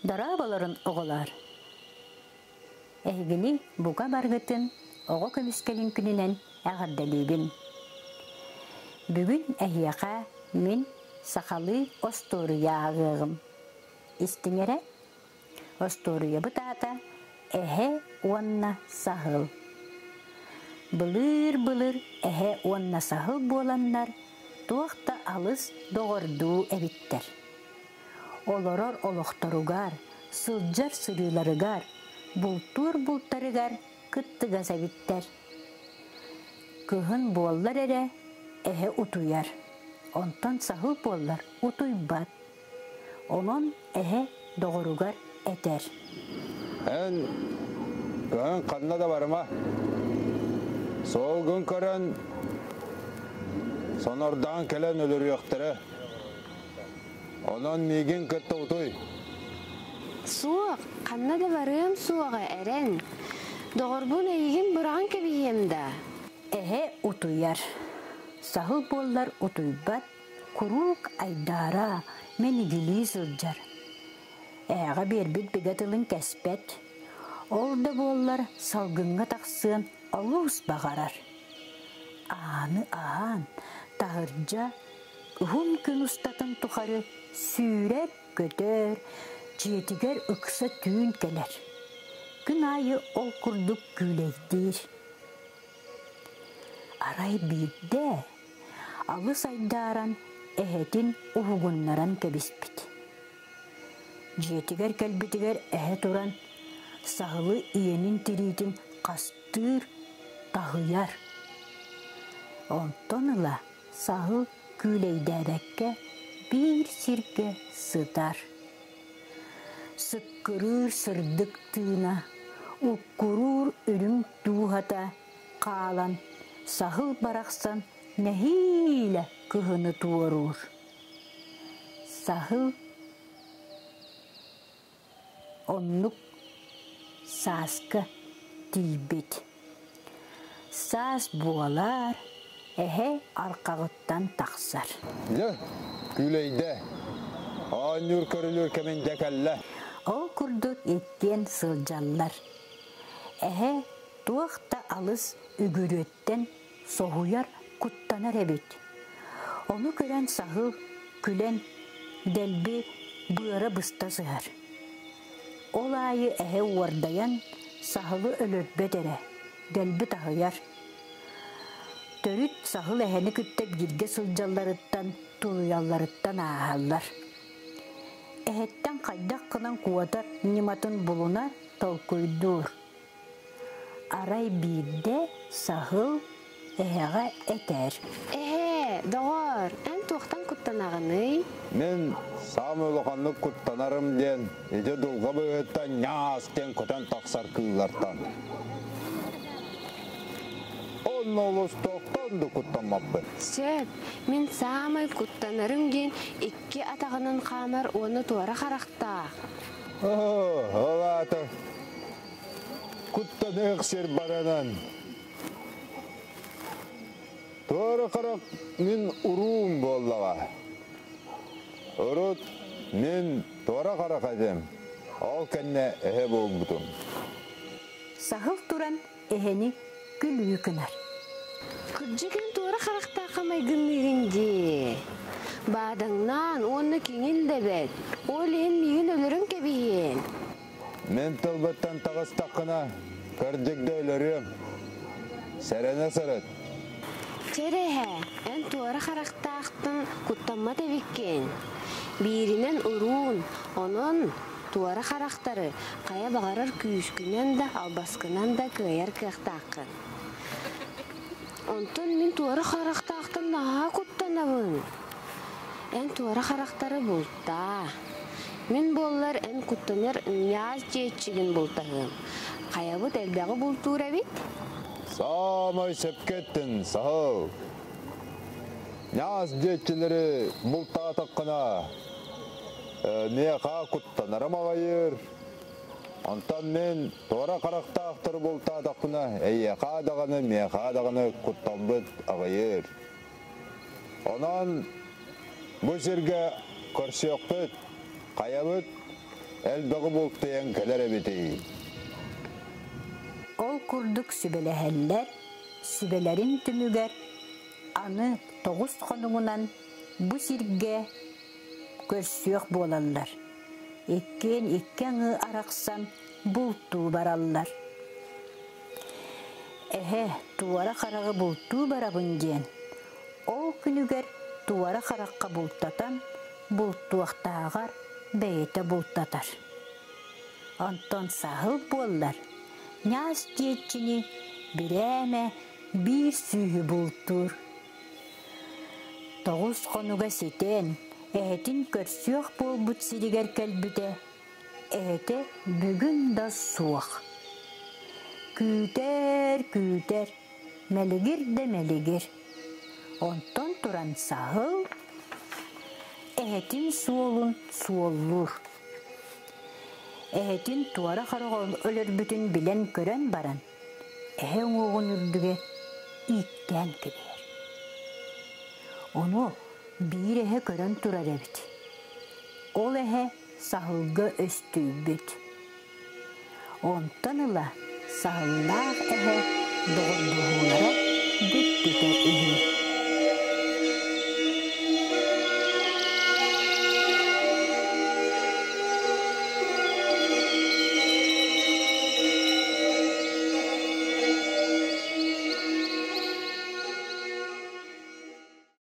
Дорооболорун, оҕолоор! Эһигини бука баргытын оҕо көмүскэлин күнүнэн эҕэрдэлиибин. Бүгүн эһиэхэ мин сахалыы остуоруйа ааҕыаҕым. Истиҥ эрэ, остуоруйабыт аата Эһэ уонна саһыл. Былыыр-былыр эһэ уонна саһыл буоланнар туох да алыс доҕордуу эбиттэр. Олорор олохторугар, сылдьар сырыыларыгар, бултуур бултарыгар кыттыгас эбиттэр. Кыһын буоллар эрэ эһэ утуйар, онтон саһыл буоллар утуйбат. Онон эһэ доҕоругар этэр: Эн кыһын ханна да барыма. Суолгун көрөн, сонордоон кэлэн өлөрүөхтэрэ. Онон миигин кытта утуй. Суох, ханна да барыам суоҕа, эрэн. Доҕорбун эйигин быраҕан кэбиһиэм да. Эһэ утуйар. Саһыл буоллар утуйбат, куруук айдаара, мэнигилии сылдьар. Эһэҕэ биэрбит бигэ тылын кэспэт. Ол да буоллар салгыҥҥа тахсыан олус баҕарар. Ааны аһаан, таһырдьа уһун күн устатын тухары сүүрэр-көтөр, дьиэтигэр ыкса түүн кэлэр. Күн аайы ол курдук күүлэйдиир. Арай биирдэ алыс айдааран эһэтин уһугуннаран кэбиспит. Дьиэтигэр кэлбитигэр эһэ туран саһылы иэнин тириитин хастыыр, таһыйар. Онтон ыла саһыл күүлэйдээбэккэ биир сиргэ сытар. Сыккырыыр сырдык тыына, уккуруур үрүҥ дууһата хаалан, саһыл барахсан нэһиилэ кыһыны туоруур. Саһыл оннук сааска тиийбит. Саас буолар, эһэ арҕаҕыттан тахсар. Дьэ, күүлэйдэ. Оонньуур көрүлүүр кэмин дьэ кэллэ. Ол курдук иккиэн сылдьаллар. Эһэ туох да алыс үгүрүөттэн соһуйар, куттанар эбит. Ону көрөн саһыл, күлэн, дэлби быара быста сыһар. Ол аайы эһэ уордайан, саһылы өлөрбөт эрэ, дэлби таһыйар. Төрүт саһыл эһэни кытта бииргэ сылдьалларыттан, тулуйалларыттан ааһаллар. Эһэттэн хайдах гынан куотар ньыматын булунар, толкуйдуур. Арай биирдэ саһыл эһэҕэ этэр: Эһээ, доҕоор, эн туохтан куттанаҕыный? Мин саамай улаханнык куттанарым диэн ити дулҕа быыһыттан ньаас диэн көтөн тахсар кыыллартан. Онно олус тохтоон да куттаммаппын. Сөп, мин саамай куттанарым диэн икки атаҕынан хаамар уонна туора харахтаах. Оо, ол аата Куттаныах сир баранан. Туора харах мин уруум буоллаҕа. Урут мин туора харах этим. Ол кэннэ эһэ буолбутум. Саһыл туран эһэни күлүү гынар. Кырдьык эн туора харахтаахха майгынныыгын дии. Баадаҥнаан уонна киҥин да эбэт. Ол иһин миигин өлөрөн кэбиһиэн. Мин тылбыттан таҕыстаххына, кырдьык да өлөрүөм. Сэрэнэ сырыт. Чэр эһэ, эн туора харахтаахтан куттаммат эбиккин. Бииринэн уруун, онон туора харахтары хайа баҕарар күүскүнэн да, албаскынан да кыайар кыахтааххын. Онтон мин туора харахтаахтан наһаа куттанабын. Эн туора харахтары бултаа. Мин буоллар эн куттанар ньаас дьиэччигин бултаһыам. Хайабыт элбэҕи бултуур эбит? Саамай сөпкө эттин, саһыл. Ньаас диэччилэри бултаатаххына, миэхэ куттанарым аҕайыр. Онтон мин туора харахтаахтары бултаатахпына, эйиэхэ даҕаны, миэхэ даҕаны кутталбыт аҕыйыыр. Онон бу сиргэ көрсүөхпүт, хайабыт элбэҕи бултуйан кэлэр эбитий? Ол курдук сүбэлэһэллэр, сүбэлэрин түмүгэр аны тоҕус хонугунан бу сиргэ көрсүөх буолаллар. Иккиэн икки аҥыы арахсан бултуу бараллар. Эһэ туора хараҕы бултуу барабын диэн, ол күнүгэр туора харахха бултатан, бултуохтааҕар бэйэтэ бултатар. Онтон саһыл буоллар, ньаас диэччини бирээмэ биир сүүһү бултуур. Тоҕус хонуга ситэн, эһэтин көрсүөх буолбут сиригэр кэлбитэ, эһэтэ бүгүн да суох. Күүтэр, күүтэр, мэлигир да мэлигир. Онтон туран саһыл эһэтин суолун суоллуур. Эһэтин туора хороҕон өлөрбүтүн билэн-көрөн баран, эһэ уҥуоҕун үрдүгэ ииктээн кэбиһэр. Ону биир эһэ көрөн турар эбит. Ол эһэ саһылга өстүйбүт. Онтон ыла саһыллаах эһэ доҕордоһуулара бүппүтэ үһү.